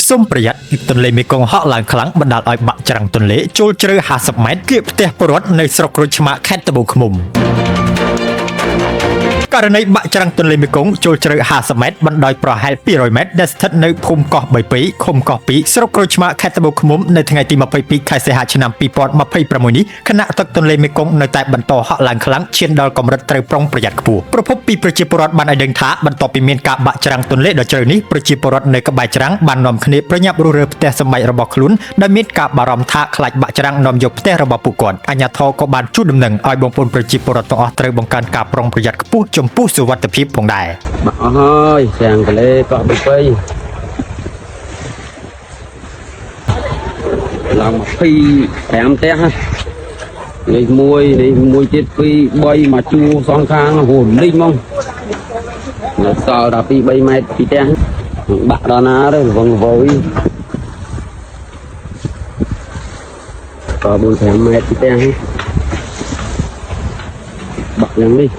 សូមប្រយ័ត្នទន្លេមេគង្គហក់ឡើងខ្លាំងបណ្ដាលឲ្យបាក់ច្រាំងទន្លេចូលជ្រៅ50ម៉ែត្រគៀកផ្ទះពលរដ្ឋនៅស្រុកក្រូចឆ្មាខេត្តត្បូងឃ្មុំករណីបាក់ច្រាំងទន្លេមេគង្គចូលជ្រៅ50ម៉ែត្របណ្ដោយប្រហែល200ម៉ែត្រដែលស្ថិតនៅភូមិកោះ32ឃុំកោះ2ស្រុកក្រូចឆ្មាខេត្តត្បូងឃ្មុំនៅថ្ងៃទី22ខែសីហាឆ្នាំ2026នេះខណៈទឹកទន្លេមេគង្គនៅតែបន្តហក់ឡើងខ្លាំងឈានដល់កម្រិតត្រូវប្រុងប្រយ័ត្នខ្ពស់ប្រភពពីប្រជាពលរដ្ឋបានឲ្យដឹងថាបន្ទាប់ពីមានការបាក់ច្រាំងទន្លេដ៏ជ្រៅនេះប្រជាពលរដ្ឋនៅក្បែរច្រាំងបាននាំគ្នាប្រញាប់រុះរើផ្ទះសម្បែងរបស់ខ្លួនដោយមានការបារម្ភថាខ្លាចបាក់ច្រាំងនាំយកផ្ទះរបស់ពួកគាត់អាជ្ញាធរក៏បានជូនដំណឹងឲ្យបងប្អូនប្រជាពលរដ្ឋទាំងអស់ត្រូវបង្កើនការប្រុងប្រយ័ត្នខ្ពស់ចំពោះសុវត្ថិភាពផងដែរ បាក់អស់ហើយច្រាំងទលេកោះបីបីឡើង25ផ្ទះហ្នឹងនេះមួយនេះមួយទៀត2 3មកជួរសងខាងហូរលីងហ្មងនៅសល់ដល់2 3ម៉ែត្រពីផ្ទះបាក់ដល់ណាទៅវងវើយក៏4 5ម៉ែត្រពីផ្ទះបាក់យ៉ាងនេះ